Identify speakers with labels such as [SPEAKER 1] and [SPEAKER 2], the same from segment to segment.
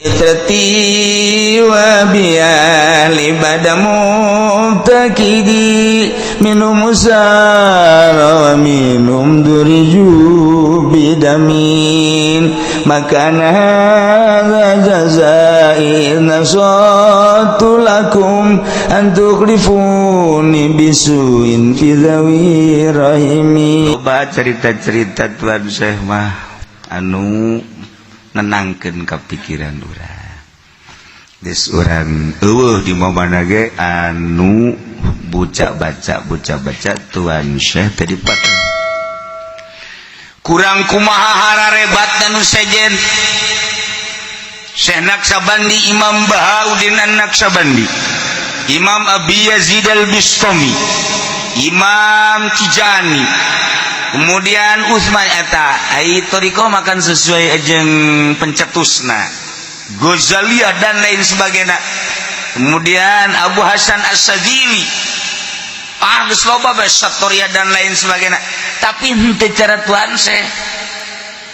[SPEAKER 1] Itrati wa biyali badamu takidi minum musara wa minum duriju bidamin makana hadza jazai nasatu lakum an tukhlifuni bisuin fi dhawi rahimi. Coba cerita-cerita Tuan Syekh mah anu nenangkeun ka pikiran urang. Geus urang eueuh di mana ge anu buca baca Tuan Syekh tadi patah. Kurang kumaha hararebat nu sejen Syekh Naqsabandi, Imam Bahauddin An-Naqsabandi, Imam Abi Yazid Al-Bistami, Imam Tijani, kemudian Utsman eta ai thoriqoh makan sesuai jeung pencetusna Ghazaliyah dan lain sebagainya. Kemudian Abu Hasan As-Sadzili, ah geus loba bae Satoria dan lain sebagainya, tapi henteu cara Tuan Syekh.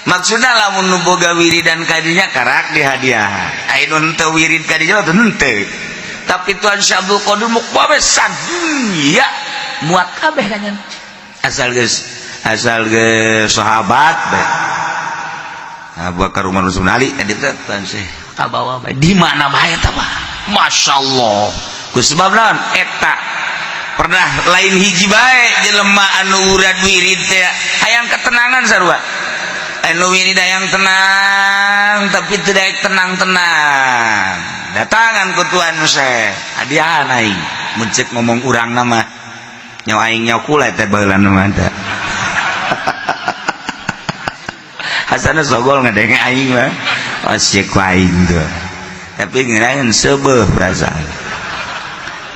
[SPEAKER 1] Maksudna lamun nu boga wiridan kadinya karak di hadiah, ai nu henteu wirid kadinya mah henteu. Tapi Tuan Syekh Abdul Qadir muk bae sadunya muat kabeh kanyan, asal geus asal ge sahabat bae. Abu Bakar, Umar, Utsman, Ali tadi teh Tuan Syekh kabawa bae di mana bae eta mah, masyaallah. Ku sebab naon eta pernah lain hiji bae jelema anu urad wirid teh hayang ketenangan, sarua anu wirid hayang tenang tapi tidak tenang-tenang, datangan ku Tuan Syekh hadiahan aing. Mun ceuk ngomong urang nama nyawa aing nyawa kula teh baheula mah teh. Hasana sogol ngadenge aing mah asyik ku aing tuh, tapi ngeunaheun seubeuh perasaan.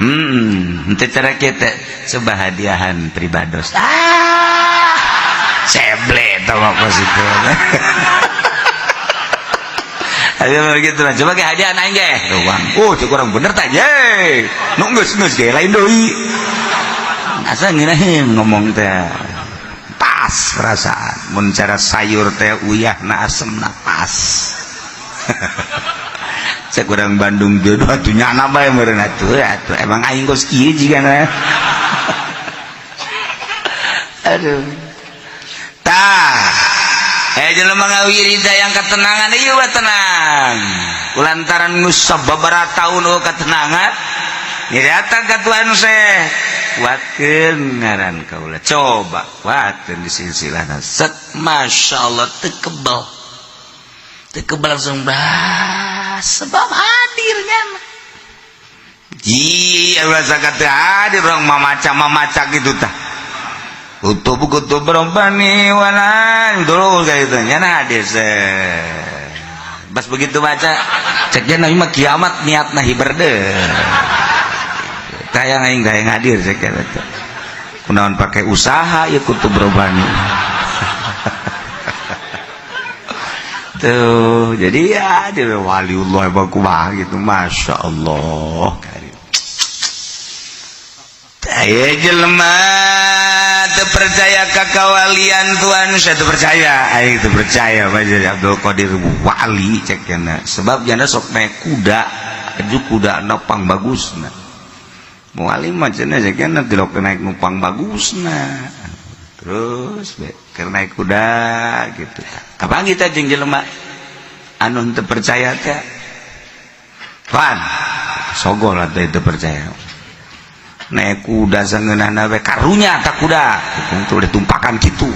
[SPEAKER 1] Henteu cara kita coba hadiahan pribados, ah seble tau mah kos itu. Ayo begitu lah, coba ke hadiah aing ge. Uang. Oh, cek urang bener tah ye. Nu geus geus ge lain deui. Asa ngeunaheun ngomong teh. Pas perasaan. Mun cara sayur teh uyahna asemna pas. Cek urang Bandung jodoh atuh nyana bae meureun atuh atuh emang aing kos kieu jigana. Aduh. Tah. Jelema ngawirid yang ketenangan ieu mah tenang. Kulantaran geus sababaraha taun eueuh ketenangan, ni datang ka Tuan Syekh. Kuatkeun ngaran kaula. Coba kuatkeun di silsilahna. Set masyaallah teu kebal. Teu kebal langsung bah sebab hadirnya. Ji, ulah sakat hadir urang mamaca-mamaca gitu tah. Kutub kutub robbani wala dulu kayak itu nya hadis. Pas begitu baca ceknya nabi mah kiamat niatna hiber deh. Kayak aing gaya hadir cek eta. Kunaon pakai usaha ya kutub robbani. Tuh, jadi ya dia waliullah kumaha gitu, masya Allah. Aya jelema teu percaya ka kawalian Tuhan, saya teu percaya, aing teu percaya Pak Abdul Qadir wali cek cenah. Sebab jana sok naik kuda, aju kuda pang bagusna. Wali mah cenah cek cenah tilok naik numpang bagusna. Terus be keur naik kuda gitu. Kapan kita jeung jelema anu teu percaya teh? Pan sogol atuh teu percaya. Naik kuda sangeunahna we karunya tak kuda kumpul ditumpakan kitu.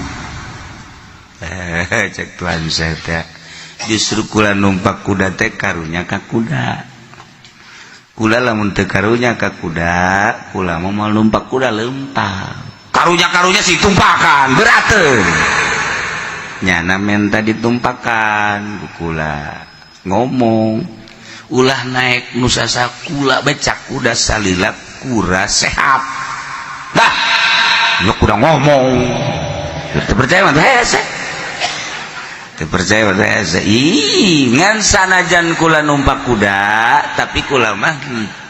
[SPEAKER 1] Cek Tuhan saya teh justru kula numpak kuda teh karunya ka kuda. Kula lamun teu karunya ka kuda, kula mah moal numpak kuda lempang. Karunya-karunya sih tumpakan berat teu. Nyana menta ditumpakan ku kula ngomong ulah naik nusasa kula becak kuda salila kura sehat. Dah, lu kuda ngomong. Teu percaya mah hese. Teu percaya mah hese. Ih, ngan sanajan kula numpak kuda, tapi kula mah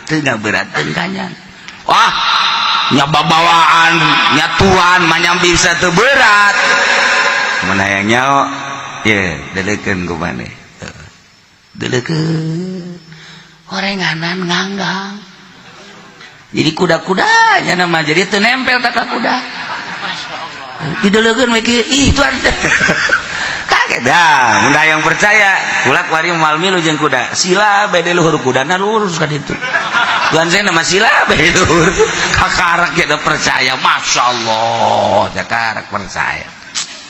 [SPEAKER 1] teu ngaberatkeun kanyan. Wah, nya babawaan, nya tuan mah nya bisa teu berat. Mun hayang nyaho, ye, deuleukeun ku maneh. Deleukeun orenganan nganggang. Jadi kuda-kudanya nama jadi teu nempel ka kuda. Dideleukeun we kieu, ih tuan. Kaget dah, mun yang percaya, kula kuari moal milu jeung kuda. Sila bae di luhur kudana lurus ka ditu. Tuan saya nama sila bae di luhur. Kakarak kita percaya, Masya Allah, kakarak percaya.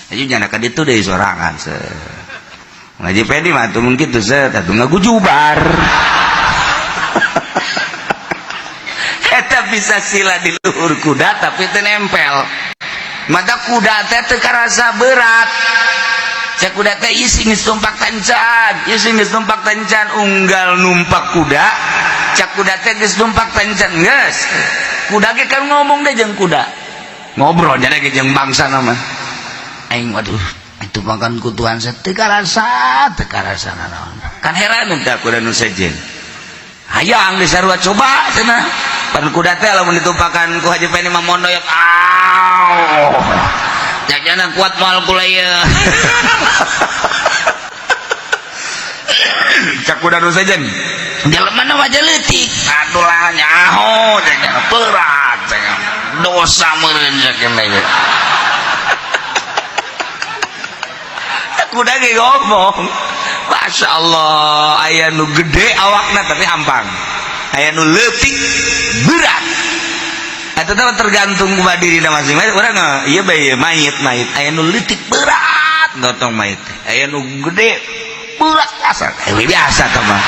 [SPEAKER 1] Ayo nyana ka ditu deui sorangan se. Ngaji pedi mah atuh mun kitu se, atuh ngagujubar. Eta bisa sila di luhur kuda tapi teu nempel. Mata kuda teh teu karasa berat. Cek kuda teh isi geus tumpak tancan, isi geus tumpak tancan unggal numpak kuda. Cek kuda teh geus tumpak tancan geus. Kuda ge kan ngomong deh jeung kuda. Ngobrol jadi ge jeung bangsa nama. Aing waduh, itu makan ku Tuhan saya teu karasa nanaon. Kan heran teh kuda nu sejen. Hayang disarua coba cenah. Pan kuda teh lamun ditumpakan ku Haji Peni mah mondoyok. Aw. Jajana kuat moal kula ieu. Cak kuda nu sejen. Jelema na wajah leutik. Atuh lah nyaho jajana berat dosa meureun cenah teh. Kuda ge ngomong. Masya Allah, aya nu gede awakna tapi hampang. Aya nu leutik berat. Eta teh tergantung kumaha dirina masing-masing. Urang ieu bae mayit mayit. Aya nu leutik berat gotong mayit. Aya nu gede berat asal. Biasa teh mah.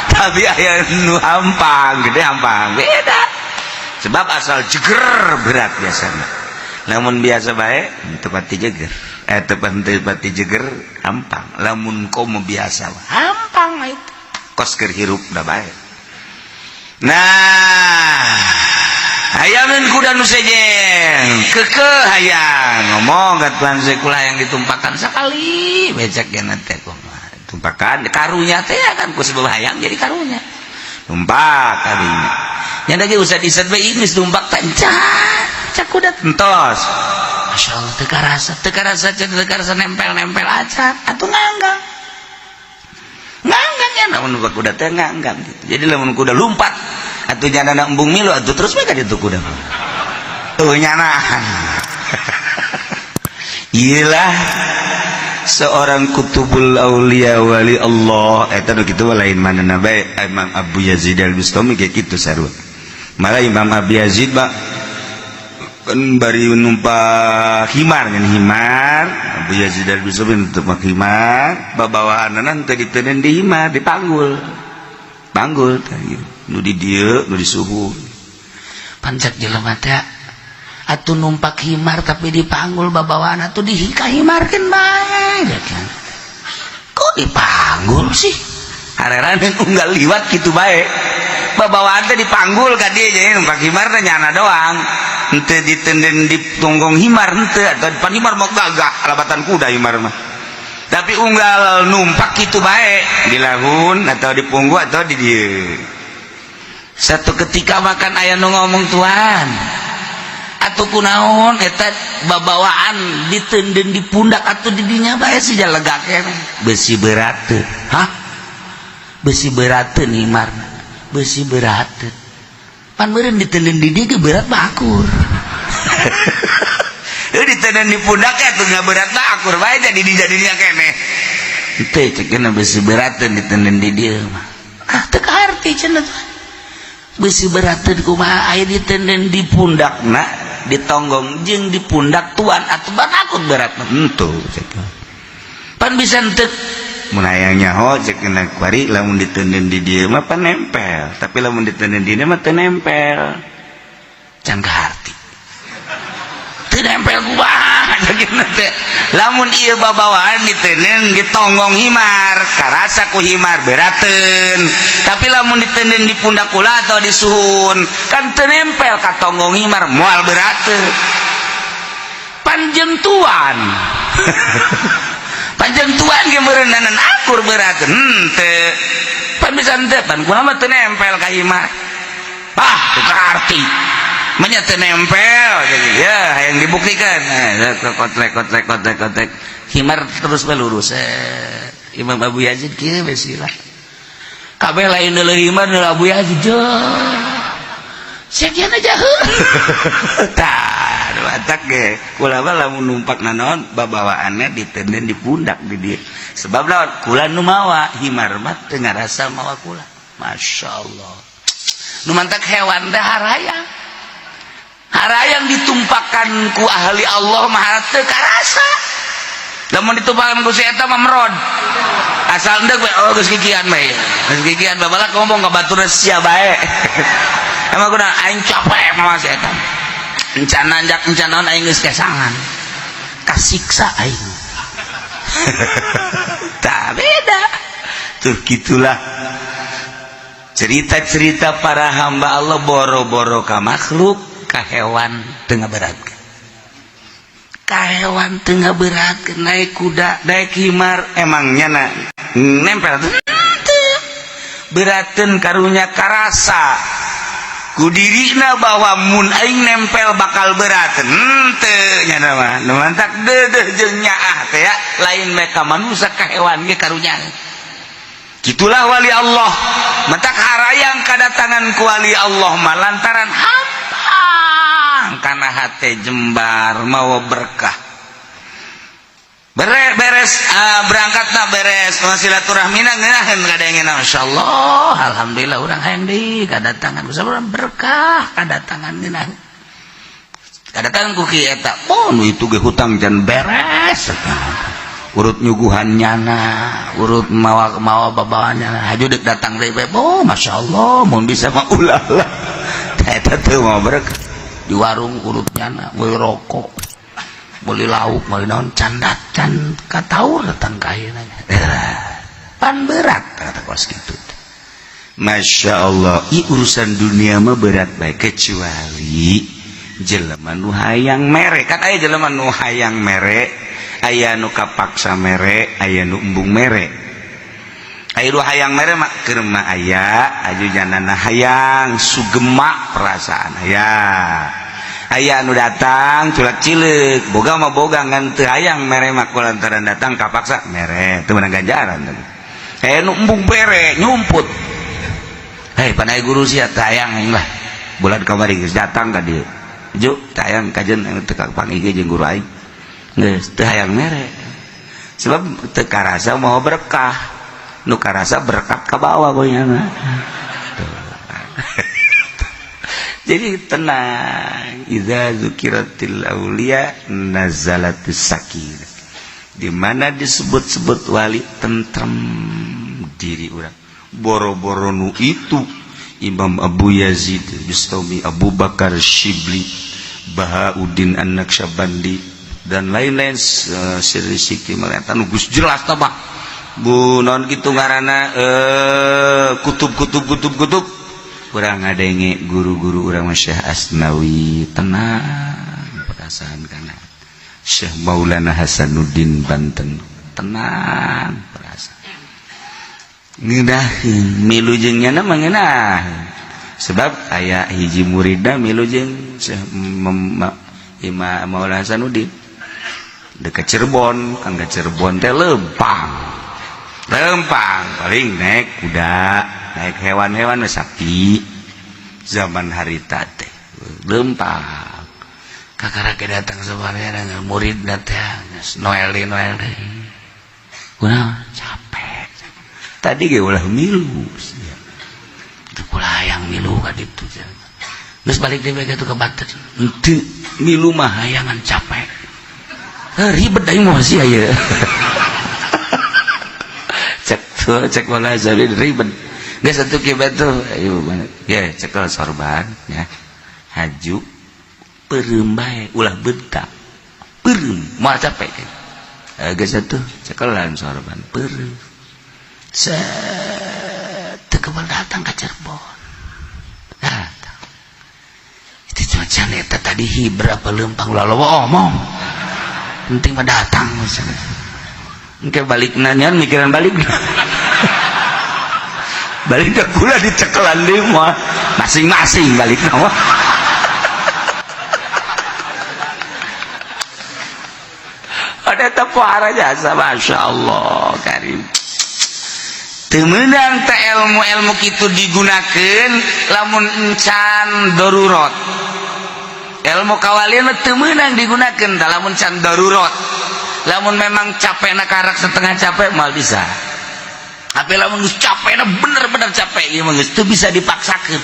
[SPEAKER 1] Tapi aya nu hampang, gede hampang. Beda. Sebab asal jeger berat biasanya. Lamun biasa bae teu pati jeger. Teu pati jeger hampang. Lamun komo biasa hampang mayit. Kos keur hirup da bae. Nah, hayangan kuda nu sejen kekeh hayang ngomong ka tuan kula yang ditumpakan sekali becek gena teh kumaha tumpakan karunya teh kan ku sebab hayang jadi karunya tumpak kadinya nya lagi usah disat bae geus tumpak tancan cak kuda entos. Masya Allah teu karasa teu karasa nempel-nempel aja atuh nganggang nganggang ya lamun kuda teh nganggang gitu. Jadi lamun kuda lumpat atuh nyana embung milu atuh terus we ka ditu kuda tuh nyana. Iyalah seorang kutubul aulia wali Allah eta nu kitu lain manana bae Imam Abu Yazid Al-Bustami kayak kitu sarua. Malah Imam Abu Yazid ba kan bari numpak himar kan himar Abu Yazid Al-Bustami numpak himar babawahanna teh diteundeun di himar dipanggul panggul teh nu di dieu nu di suhu pancak jelema teh atuh numpak himar tapi dipanggul babawaan atuh dihika himarkeun bae kan kok dipanggul sih hareran unggal liwat kitu bae babawaan teh dipanggul ka dieu jadi numpak himar teh nyana doang henteu ditenden di tonggong himar henteu atau depan himar mah gagah alabatan kuda himar mah tapi unggal numpak kitu bae di lahun atau di punggu atau di dieu. Satu ketika makan aya nu ngomong tuan atuh kunaon eta babawaan ditenden di pundak atuh di dinya bae sih lega keneh besi berat teu. Hah besi berat teu himarna besi berat teu pan meureun ditenden di dieu berat mah akur. Ditenden di pundak atuh nggak berat mah akur bae jadi dijadinya keneh teu cek besi berat teu ditenden di dieu mah ah teu kaharti cenah tuan besi berat teu kumaha aya ditenden di pundakna ditonggong jeung di pundak tuan atuh takut berat henteu cek pan bisa henteu mun hayang nyaho cek kena kuari lamun ditenden di dieu mah pan nempel tapi lamun ditenden di dieu mah teu nempel can kaharti teu nempel kumaha cek teh lamun ieu babawaan ditenden ditonggong himar karasa ku himar berateun tapi lamun ditenden di pundak kula atau di suhun kan teu nempel ka tonggong himar moal berateun panjeng tuan panjeng tuan ge meureunnanan akur berateun henteu pan bisa henteu pan kula mah teu nempel ka himar ah teu kaarti manya teu nempel jadi ya yang dibuktikan nah, kotrek kotrek kotrek kotrek himar terus lurus Imam Abu Yazid kieu we sila. Kabeh lain deuleu himar deuleu Abu Yazid. Sekian aja. Tah, batak ge. Kula mah lamun numpak nanaon babawaanna ditenden di pundak di dieu. Sebab naon? Kula nu mawa, himar mah teu ngarasa mawa kula. Masya Allah. Nu mantak hewan teh harayang. Harayang ditumpakan ku ahli Allah mah teu karasa. Lamun ditumpakan ku si eta mah merod. Asal endek we, oh geus kikian bae. Geus kikian babalak ngomong ka batur sia bae. Emang kudu aing capek mawa si eta. Encan nanjak encan naon aing geus kesangan. Kasiksa aing. Tak beda. Tuh gitulah cerita-cerita para hamba Allah boro-boro ka makhluk, ka hewan teu ngaberatkeun. Ka hewan teu ngaberatkeun, naik kuda, naik himar emangnya na nempel berateun karunya karasa ku dirina bahwa mun aing nempel bakal berat henteu nya mah. Nu mantak deudeuh jeung nyaah teh ya lain mereka manusia ka hewan ge karunya. Gitulah wali Allah. Mentak harayang kedatangan ku wali Allah mah lantaran hampang kana hate jembar mawa berkah. Beres beres berangkatna beres silaturahmina ngeunaheun kadengena masyaallah alhamdulillah urang hayang deui kadatangan urang berkah kadatangan ngeunaheun. Kadatangan ku ki eta oh nu itu ge hutang can beres. Urut nyuguhan nyana, urut mawa mawa babawaan nyana, haju dek datang deui bae. Oh masyaallah mun bisa mah ulah lah. Eta teu mawa berkah. Di warung urut nyana, meuli rokok, beli lauk, meuli naon candat can kataur datang ka ayeuna. Pan berat kata kos kitu. Masya Allah, i urusan dunia mah berat bae kecuali jelema nu hayang mere. Kan aya jelema nu hayang mere, aya nu kapaksa mere, aya nu embung mere. Aya nu hayang mere mah keur mah aya, aju janana hayang sugema perasaan aya. Aya nu datang culak cileuk, boga mah boga ngan teu hayang mere mah kulantaran datang kapaksa mere, teu meunang ganjaran. Aya nu embung bere nyumput. Hei panai guru sia teu hayang aing lah. Bulan kamari geus datang ka dieu. Ju teu hayang kajen teu kapanggih jeung guru aing. Geus teu hayang mere. Sebab teu karasa mau berkah. Nu karasa berkat ka bawah goyana mah. Jadi tenang, idza dzukiratil auliya nazalatus sakinah. Di mana disebut-sebut wali tentrem diri urang. Boro-boro nu itu Imam Abu Yazid Bistami, Abu Bakar Shibli, Bahauddin An-Naqsyabandi dan lain-lain, siri siki melihat nu geus jelas tah mah. Bu non kitu ngaranna kutub kutub kutub kutub. Urang ngadenge guru-guru urang Syekh Asnawi tenang perasaan kana Syekh Maulana Hasanuddin Banten tenang perasaan ngeunaheun milu jeung nyana mah ngeunaheun sebab aya hiji muridna milu jeung Syekh Imam Maulana Hasanuddin dekat Cirebon kan ke Cirebon teh lempang lempang paling naik kuda naik hewan-hewan sapi zaman harita teh lempang kakara datang sebenarnya murid teh Noel Noel kunaon capek tadi ge ulah milu teu kula hayang milu ka ditu geus balik deui ka ke Banten henteu milu mah hayangan capek ribet aing mah sia ieu cek tuh cek wala jadi ribet geus atuh kieu tuh ayo ya cekel sorban ya haju peureum bae ulah bentak peureum moal capek geus atuh cekelan sorban peureum set teu kebal datang ka Cirebon datang itu cuaca eta tadi hibra lempang ulah loba omong penting mah datang misalnya engke balik nanya mikiran balik balik ke kula dicekelan deui mah masing-masing balik mah. Ada tepuara jasa Masya Allah Karim. Teu meunang teh ilmu-ilmu kitu digunakeun lamun encan darurat. Ilmu kawalian mah teu meunang digunakeun lamun can darurat. Lamun memang capek karak setengah capek mal bisa. Tapi lamun geus capekna bener-bener capek ieu mah geus teu bisa dipaksakeun.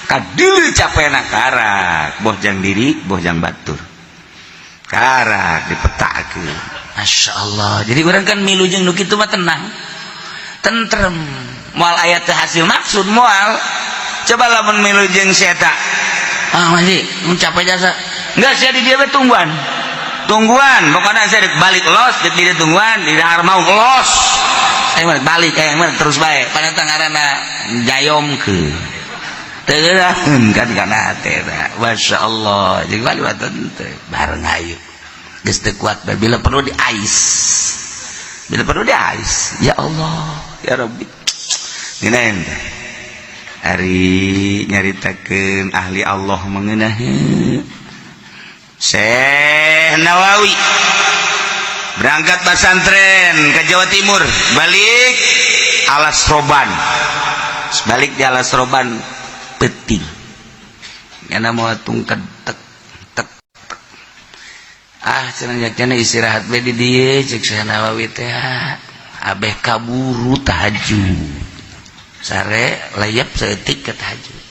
[SPEAKER 1] Kadeuleu capekna karak, boh jang diri, boh jang batur. Karak dipetakeun. Masya Allah. Jadi urang kan milu jeung nu kitu mah tenang. Tentrem. Moal aya teu hasil maksud moal. Coba lamun milu jeung si eta. Ah masih mun capek jasa. Enggak, saya di dia we tungguan. Tungguan, pokoknya saya dek balik los, dek di dia tungguan, di dahar mau los. Saya mah balik kayak mah terus bae. Pada ngaranna jayomkeun. Teu geunaheun kan kana teh. Masya Allah. Jeung balik mah teu bareng ayo. Geus teu kuat bae, bila perlu di ais. Bila perlu di ais. Ya Allah, ya Rabbi. Dina teh. Ari nyaritakeun ahli Allah mengenahi Syekh Nawawi berangkat pesantren ke Jawa Timur, balik Alas Roban, balik di Alas Roban peting nyana mau tungked tek tek tek. Ah, cenah cenah istirahat we di dieu, cek Syekh Nawawi teh abeh kaburu tahajud, sare layap saeutik ke tahajud.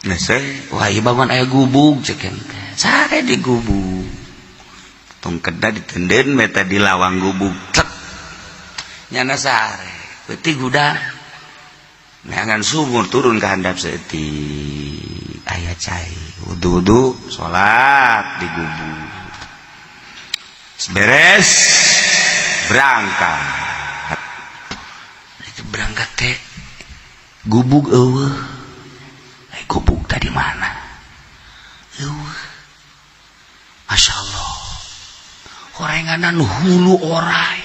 [SPEAKER 1] Nah, saya, wah, ieu bangun aya gubug, cek teh. Sare di gubug. Tungkedna ditenden meta di lawang gubug. Cek. Nyana sare. Peuting hudang. Neangan sumur turun ke handap saeutik. Aya cai. Wudu-wudu salat di gubug. Beres berangkat. Itu berangkat teh gubug eueuh. Eh, gubug tadi mana? Eueuh. Masya Allah. Horenganan hulu orai.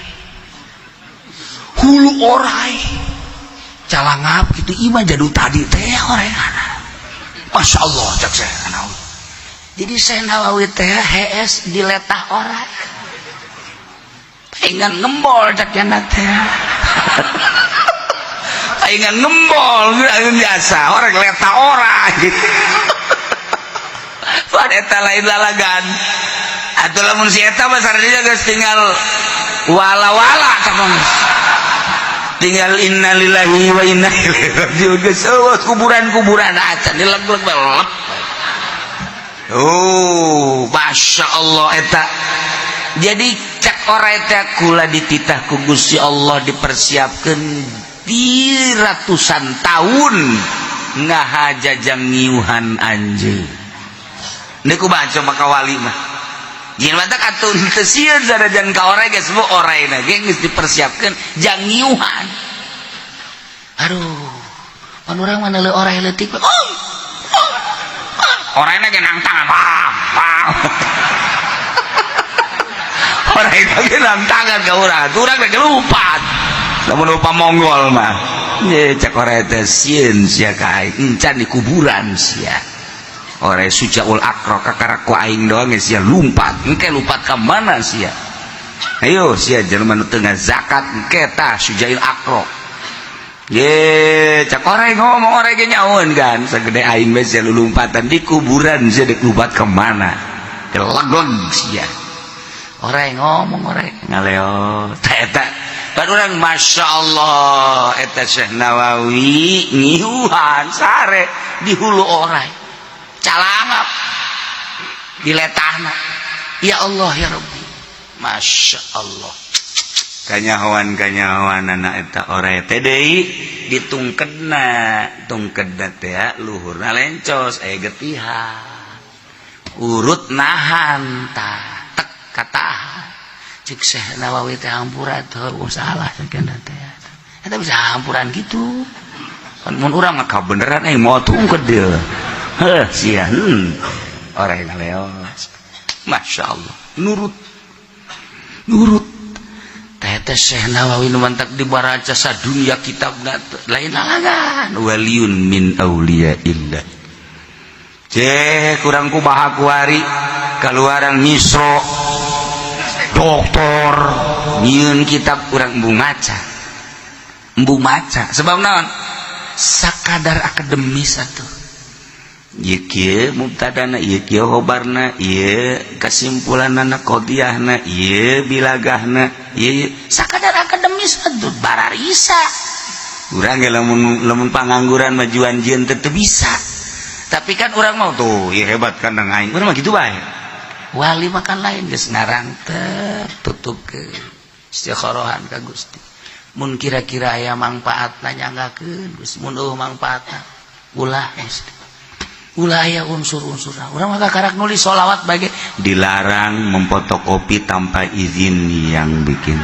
[SPEAKER 1] Hulu orai. Calangap gitu imah jadul tadi teh horenganan. Masya Allah, cek saya Nawawi. Jadi saya Nawawi teh hees di letah orai. Paingan ngembol cek jana teh. Paingan ngembol biasa orang letah orai gitu. Pan eta lain lalagan. Atuh lamun si eta mah saradinya geus tinggal wala-wala tah. Tinggal innalillahi wa inna ilaihi rajiun, geus eueuh kuburan-kuburan acan dileg-leg belep. Oh, Masya Allah eta. Jadi cek orai teh kula dititah ku Gusti Allah dipersiapkan di ratusan tahun ngahajajang ngiuhan anjeun. Niku baca maka wali mah. Jin matak atuh teu sieun sanajan ka orai geus bu oraina ge geus dipersiapkeun jang ngiuhan. Aduh, pan urang mah neuleuh orai leutik. Oh. Oh. Oraina ge nangtangan. Wah, wah. Oraina ge nangtangan ka urang. Urang ge lupat. Lamun lupa Mongol mah. Ye cek orai teh sieun sia ka aing, encan di kuburan sia. Orai Sujaul Akro kakara ku aing doang sia lumpat. Engke lumpat ka mana sia? Ayo sia jelema nu teu zakat engke tah Sujail Akro. Ye cek orai ngomong, orai ge nyaun kan sagede aing we sia lulumpatan di kuburan, sia dek lumpat ka mana? Kelegleg sia. Orai ngomong, orai ngaleo tah eta. Pan urang Masya Allah eta Syekh Nawawi ngiuhan sare di hulu orai, calangap di letahna. Ya Allah, ya Rabbi, Masya Allah, kanyahoan kanyahoan anak eta orai teh deui ditungkedna, tungkedna teh luhurna lencos aya getihan urut nahan tah tek katahan. Cek Syekh Nawawi teh hampura teh, salah cek teh eta bisa hampuran gitu kan. Mun urang mah kabeneran eh moal tungked deui heuh sia. Orai ngaleos, Masya Allah, nurut nurut teh teh Syekh Nawawi nu mantak dibaraca sadunya kitabna lain lalagan, waliyun min auliyaillah. Ceh kurang kumaha kuari kaluaran Misro doktor nyieun kitab, kurang embung maca. Embu maca sebab naon? Sakadar akademis atuh. Ieu kieu mubtadana, ieu kieu khobarna, ieu kesimpulanana, qadiyahna, ieu bilagahna, ieu sakadar akademis atuh bararisa. Urang ge lamun lamun pangangguran majuan jieun teu teu bisa. Tapi kan urang mau tuh, ieu hebat kan aing. Urang mah kitu bae. Wali makan lain geus ngarang tertutup ke istikharahan ka Gusti. Mun kira-kira aya mangpaatna nyanggakeun Gusti, mun eueuh mangpaatna ulah Gusti. Ulah aya unsur-unsur. Urang mah karak nulis sholawat bage dilarang memfotokopi tanpa izin yang bikin.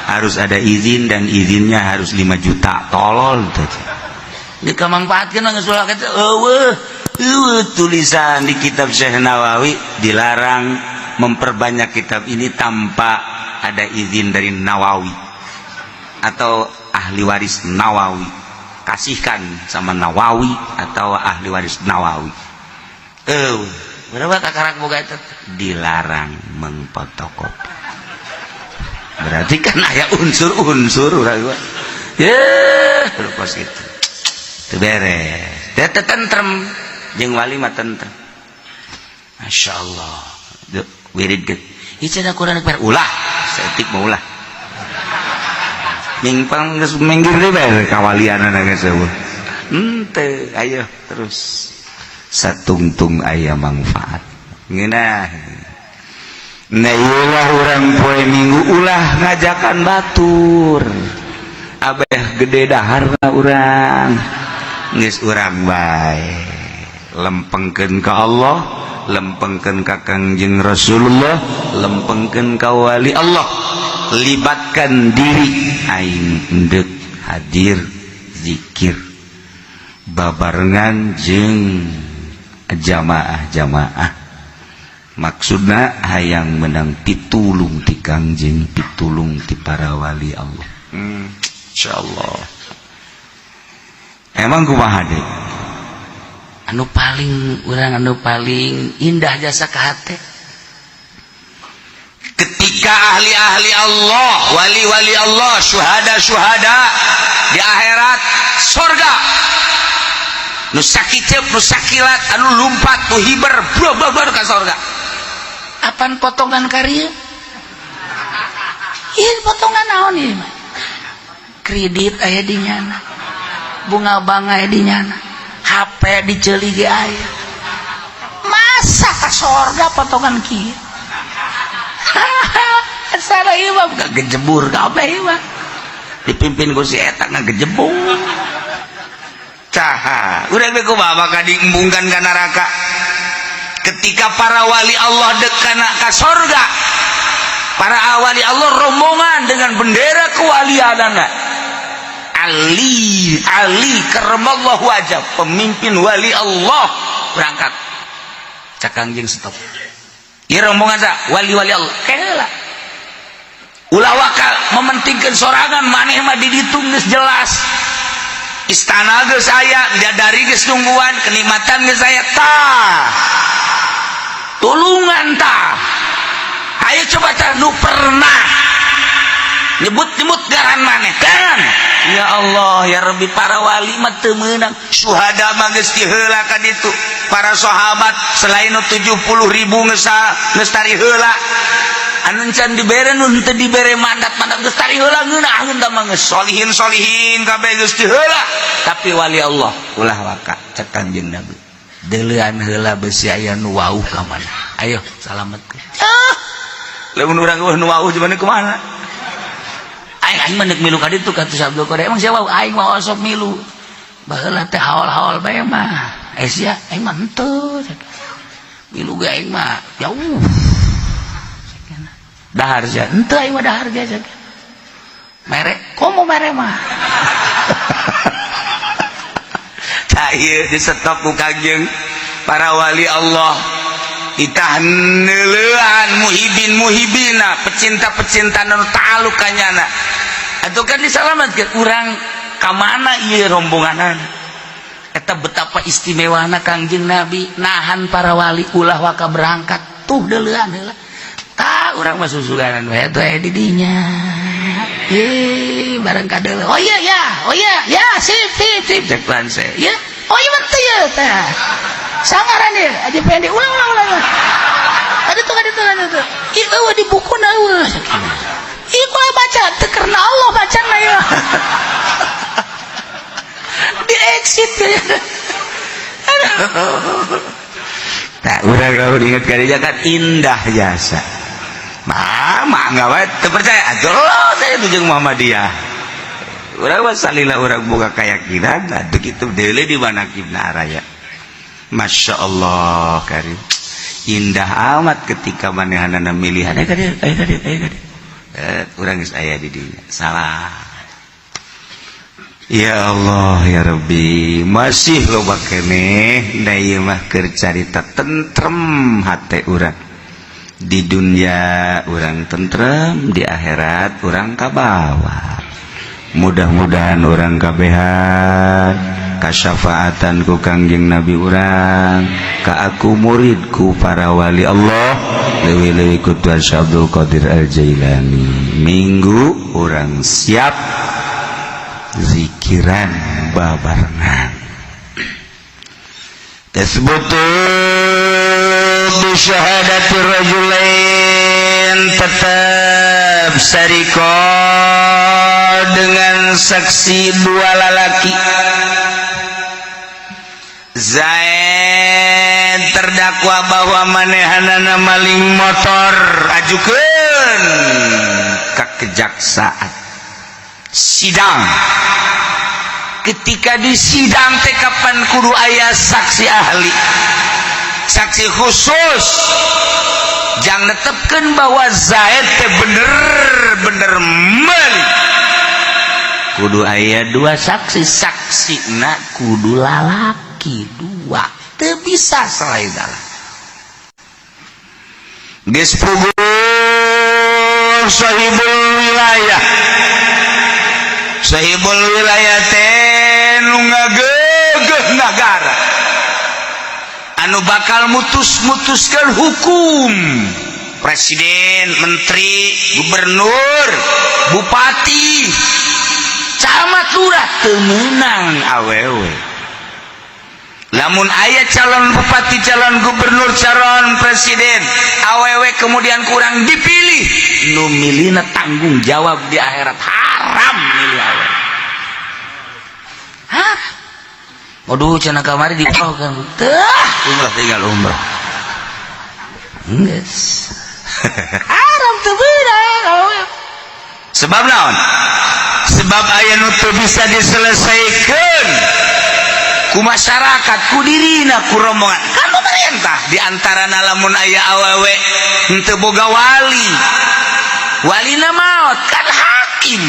[SPEAKER 1] Harus ada izin dan izinnya harus 5 juta. Tolol teh. Dikamangpaatkeun mah geus ulah kitu eueuh. Eueuh tulisan di kitab Syekh Nawawi dilarang memperbanyak kitab ini tanpa ada izin dari Nawawi atau ahli waris Nawawi. Kasihkan sama Nawawi atau ahli waris Nawawi. Berapa kakarak boga itu dilarang mengfotokopi. Berarti kan aya unsur-unsur urang mah. Ye, lepas gitu. Teu beres. Teu tentrem jeung wali mah tentrem. Masya Allah. Duh, wirid ge. Ieu cenah Quran ulah, saeutik mah ulah. Mingpang geus minggir deui bae kawalianana geus eueuh. Henteu, ayo terus. Satungtung aya manfaat. Ngeunah. Nah, ieulah urang poe Minggu ulah ngajakan batur. Abeh gede daharna urang. Geus urang bae. Lempengkeun ka Allah, lempengkeun ka Kangjeng Rasulullah, lempengkeun ka wali Allah. Libatkan diri aing endek hadir zikir babarengan jeung jamaah-jamaah. Maksudna hayang menang pitulung ti Kangjeng, pitulung ti para wali Allah. Insyaallah. Emang kumaha deui? Anu paling urang, anu paling indah jasa ka hate ketika ahli-ahli Allah, wali-wali Allah, syuhada-syuhada di akhirat sorga, nu sakiceup, nu sakilat, anu lumpat, nu hiber, bro bro bro ka sorga. Apan potongan karya? Ieu potongan naon ieu mah? Kredit aya di nyana, bunga bank aya di nyana, HP diceuli ge aya. Masa ka sorga potongan kieu? Salah ieu mah, gejebur kabeh ieu mah. Dipimpin ku si eta ngagejebur. Caha, urang teh kumaha bakal diembungkan ka neraka? Ketika para wali Allah dek kana ka sorga, para wali Allah rombongan dengan bendera kewalianana. Ali, Ali karramallahu wajah, pemimpin wali Allah berangkat. Cak Kangjeng, stop. Ieu rombongan sa wali-wali Allah. Kela. Ulah waka mementingkan sorangan, maneh mah di ditu geus jelas. Istana geus aya, bidadari geus nungguan, kenikmatan geus aya, tah. Tulungan tah. Ayo coba tah nu pernah nyebut-nyebut ngaran maneh kan. Ya Allah ya Rabbi, para wali mah teu meunang, syuhada mah geus diheula ka ditu. Para sahabat selain nu 70.000 geus geus tari heula, anu can dibere, nu henteu dibere mandat-mandat geus tari heula, ngeunaheun tah mah geus solihin solihin kabeh geus diheula. Tapi wali Allah ulah waka, cek Kangjeng Nabi, deuleuan heula besi aya nu wauh ka mana, ayo salametkeun. Ah, lamun urang eueuh nu wauh cuman kumaha? Aing, aing mah milu ka ditu ka Abdul Qadir. Emang siapa aing mau osok milu baheula teh, haul-haul bae mah. Eh sia, aing mah henteu milu ge, aing mah jauh dahar sia, henteu aing mah dahar ge mere, komo mere mah. Tah, ieu di stop ku Kangjeng, para wali Allah ditah neuleuan muhibin muhibina, pecinta-pecinta nu ta'aluk ka nyana atuh kan disalamatkeun. Urang ka mana ieu rombonganan eta? Betapa istimewana Kangjeng Nabi nahan para wali ulah waka berangkat. Tuh, deuleuan heula. Tah, urang mah susuganan we atuh aya di dinya. Ih, barang kadeuleu. Oh iya ya, oh iya ya, sip sip sip cek lanse. Ya. Oh iya teh ya teh. Sangaran ya, Haji Pendi ulang ulang ulang. Ada tuh, ada tuh, ada tuh. Ih, eueuh di buku na eueuh. Ih, kula baca teu karena Allah bacana ya. Di exit ya. Aduh. Tak urang kalau ingat kali kan indah jasa. Mama nggak wae teu percaya atuh saya itu jeung Muhammadiyah. Urang mah salila urang boga keyakinan atuh kitu deule di mana kibna raya. Masya Allah karim. Indah amat ketika manehanana milihan aya ka dieu, aya ka dieu, aya ka dieu. Urang geus aya di dinya. Salah. Ya Allah ya Rabbi, masih loba keneh da ieu mah keur carita tentrem hate urang. Di dunia urang tentrem, di akhirat urang kabawa. Mudah-mudahan urang kabehan kasyafaatan ku Kangjeng Nabi urang, ka aku muridku para wali Allah, leuwih-leuwih ku Tuan Syekh Abdul Qadir Al-Jailani. Minggu urang siap zikiran babarengan. Tasbutu bi syahadati rajulain, tetap sariko dengan saksi dua lalaki. Zaid terdakwa bahwa manehanana maling motor, ajukeun ke kejaksaan, sidang. Ketika di sidang teh kapan kudu aya saksi ahli, saksi khusus jangan netepkan bahwa Zaid teh bener-bener meuli. Kudu aya dua saksi, saksi na kudu lalaki dua, teu bisa selain dalam. Geus puguh sahibul wilayah, sahibul wilayah teh nu ngagegeh nagara, anu bakal mutus-mutuskan hukum, presiden, menteri, gubernur, bupati, camat, lurah teu meunang awewe. Lamun aya calon bupati, calon gubernur, calon presiden awewe kemudian kurang dipilih, nu milihna tanggung jawab di akhirat. Haram milih awewe. Hah? Waduh, cenah kamari di kan teh umrah, tinggal umrah. Geus. Haram teu beunang awewe. Sebab naon? Sebab aya nu teu bisa diselesaikan ku masyarakat, ku dirina, ku rombongan kan pemerintah. Di antara lamun aya awewe henteu boga wali, walina maot, kan hakim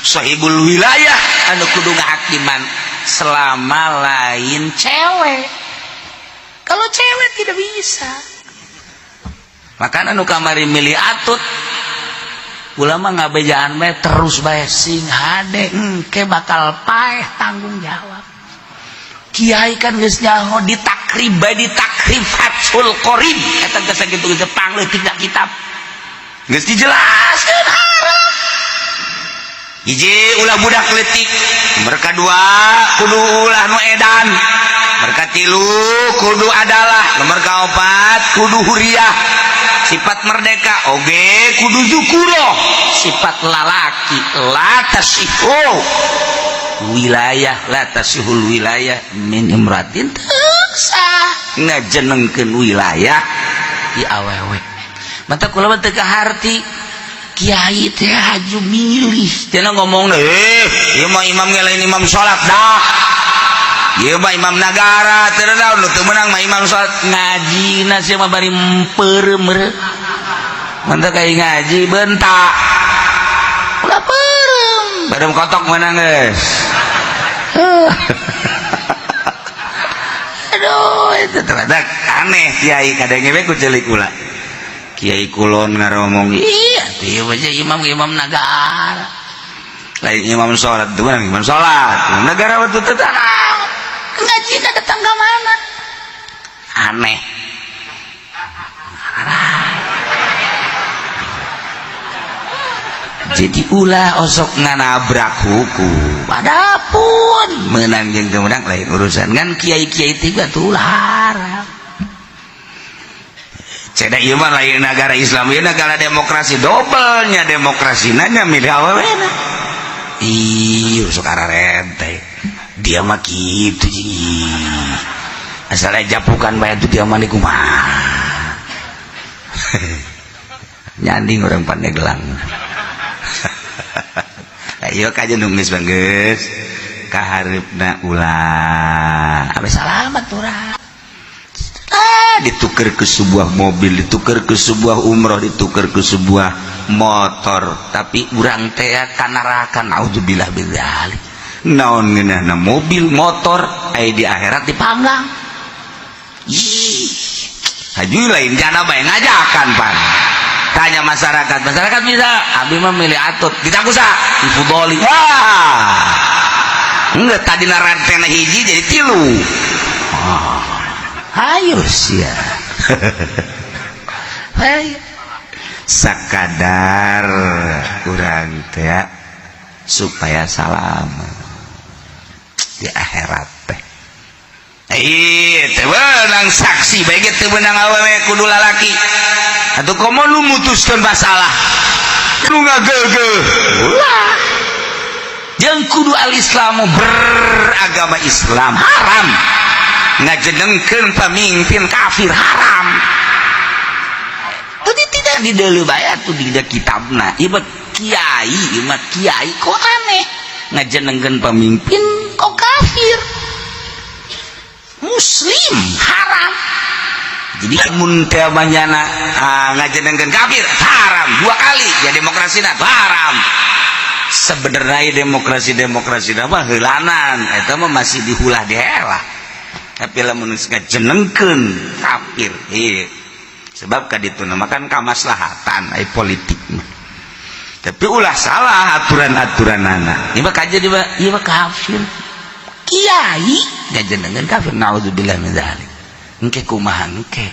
[SPEAKER 1] sahibul wilayah anu kudu ngahakiman selama lain cewek. Kalau cewek tidak bisa. Makanya nu kamari milih Atut, ulama ngabejaan bae terus bae, sing hade engke bakal paeh tanggung jawab. Kiai kan geus nyaho di takrib bae, di takrib Fathul Qorib eta geus sakitu geus pangleutik kitab geus dijelaskeun haram. Hiji, ulah budak leutik. Mereka dua, kudu ulah nu edan. Mereka tilu, kudu adalah. Nomor kaopat, kudu huriah, sifat merdeka oge kudu zukuro, sifat lalaki. La tasihu wilayah, la tasihul wilayah min imratin, teu sah ngajenengkeun wilayah di awewe. Mata kula mah teu kaharti kiai teh haju milih cenah ngomong, "Eh, ieu mah imam ge lain imam salat dah, ieu mah imam nagara." Teu naon nu teu meunang mah imam salat, ngajina sia mah bari peureum meureun. Mantap kayak ngaji bentak ulah peureum, badam kotok menang geus. Aduh, itu ternyata aneh kiai kadang we ku celik kula. Kiai kulon ngaromong, iya tuh aja imam imam nagara lain imam sholat, tuh imam sholat negara waktu itu ngaji datang ke mana, aneh. Jadi ulah osok nganabrak hukum. Adapun menang jeung teu menang lain urusan, ngan kiai-kiai tiga tuh ulah haram. Ceda ieu mah lain negara Islam, ieu negara demokrasi, dobelnya demokrasi nanya milih awewe. Ih, sok ararente. Dia mah kitu, asal japukan bae tuh dia mah kumaha. Nyanding orang Pandeglang. Ayo kajian geus bagus. Kaharepna ulah. Abe salamat urang. Ah, ditukar ke sebuah mobil, ditukar ke sebuah umroh, ditukar ke sebuah motor, tapi urang teh ka neraka, naudzubillah min dzalik. Naon ngeunahna mobil, motor, aya di akhirat dipanggang. Ih, haji lain jana bae ngajakan pan. Tanya masyarakat, masyarakat bisa, abi mah milih Atut, ditakusa, Fudoli. Wah. Enggak, tadi rentena hiji jadi tilu. Oh. Ayo sia. Ayo. Sakadar urang teh supaya salamat di akhirat teh. Ih, teu meunang saksi bae ge, teu meunang awewe, kudu lalaki. Atuh komo nu mutuskeun masalah. Nu ngageugeuh. Ulah. Jeung kudu al-Islamu, beragama Islam, haram. Ngajenengkeun pamimpin kafir haram. Tadi tidak di deuleu bae atuh di kitabna. Ieu mah kiai, ieu mah kiai kok aneh. Ngajenengkeun pamimpin kok kafir. Muslim haram. Jadi mun teh manyana ngajenengkeun kafir haram dua kali ya, demokrasi na haram. Sebenarnya demokrasi demokrasi mah heulanan, eta mah masih dihulah dihela. Tapi lamun geus ngajenengkeun kafir, ieu sebab ka ditu mah kan kamaslahatan ai politik mah. Tapi ulah salah aturan-aturanana. Ieu mah kajian, ieu mah kafir. Kiai ngajenengan kafir, naudzubillah min dzalik. Engke kumaha engke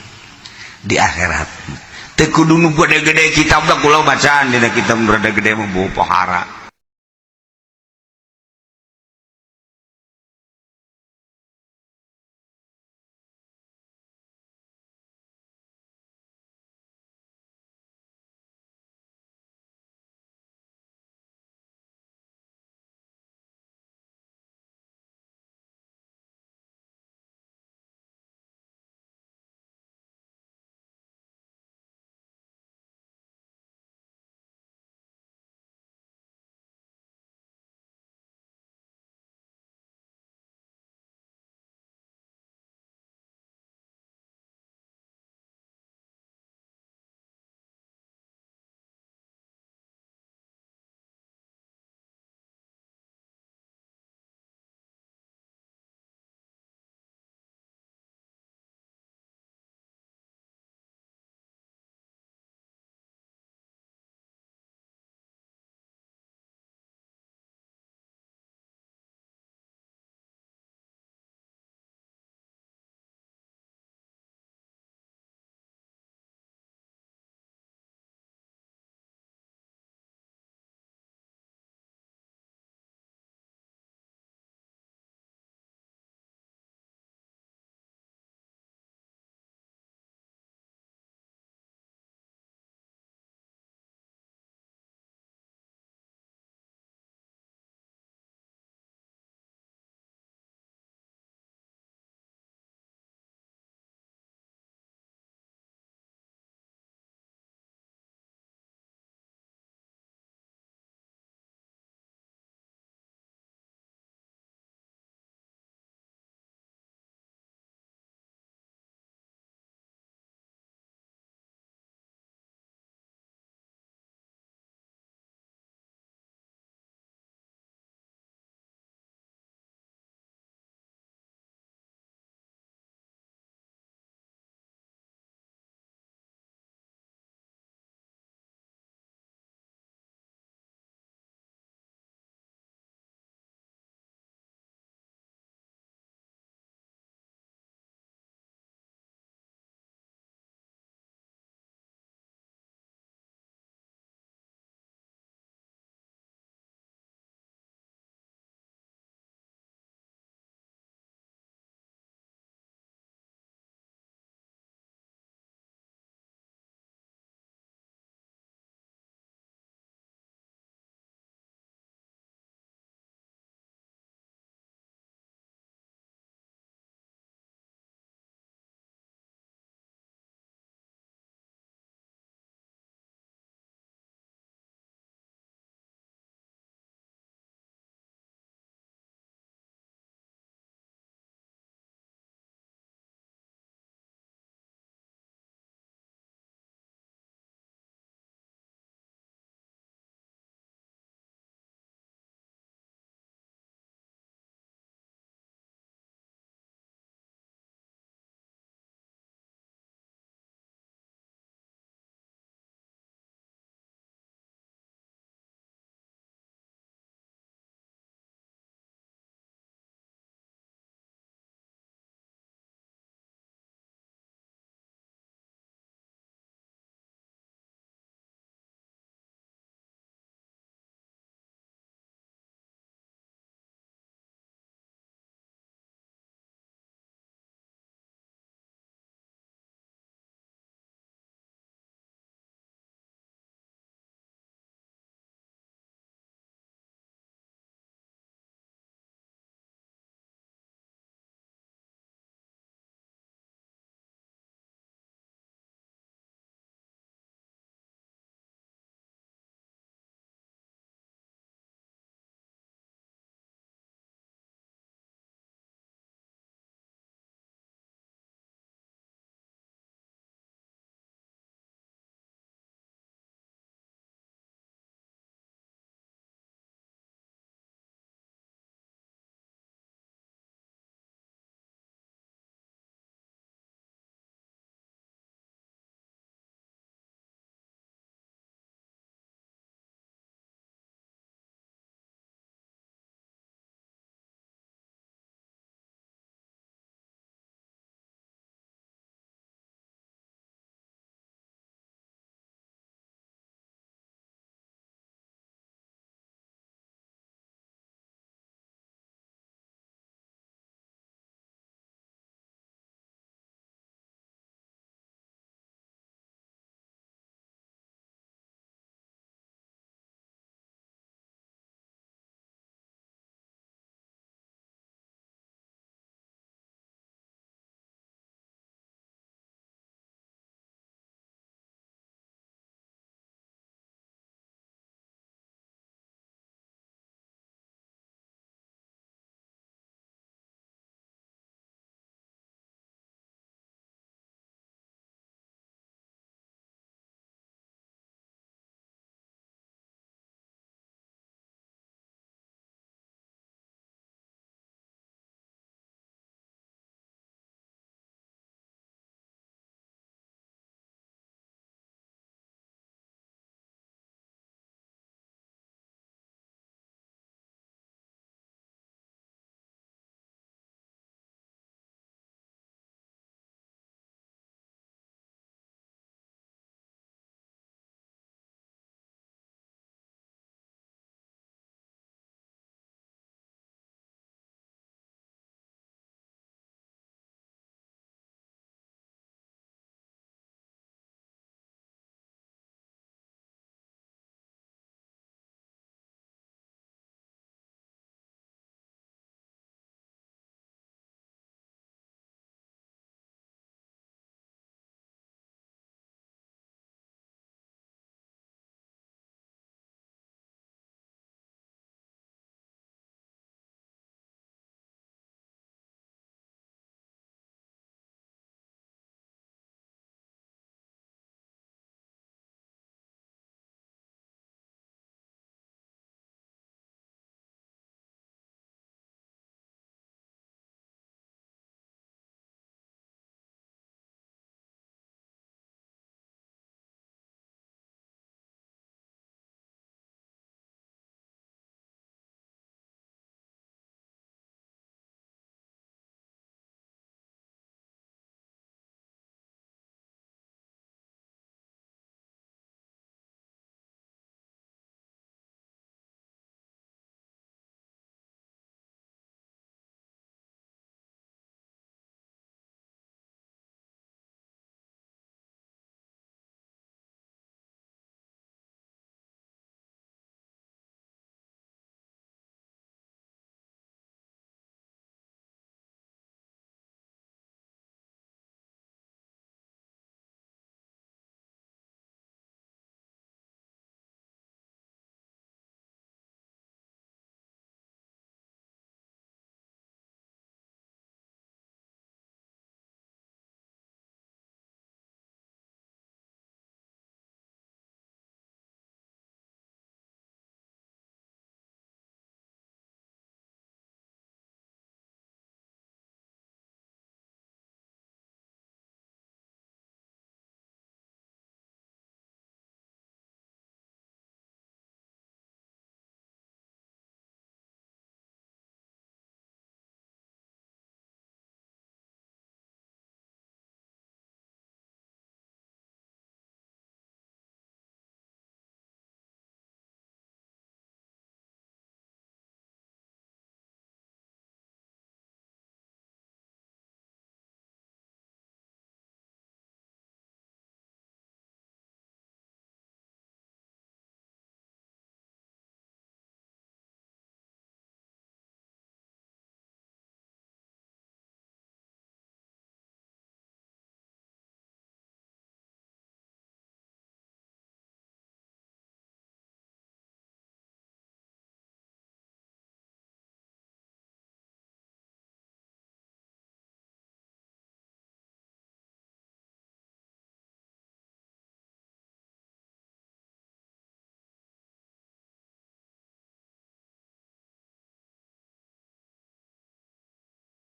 [SPEAKER 1] di akhirat? Teu kudu nu gede-gede kitab da, kula bacaan dina kitab nu rada gede mah, buku pohara.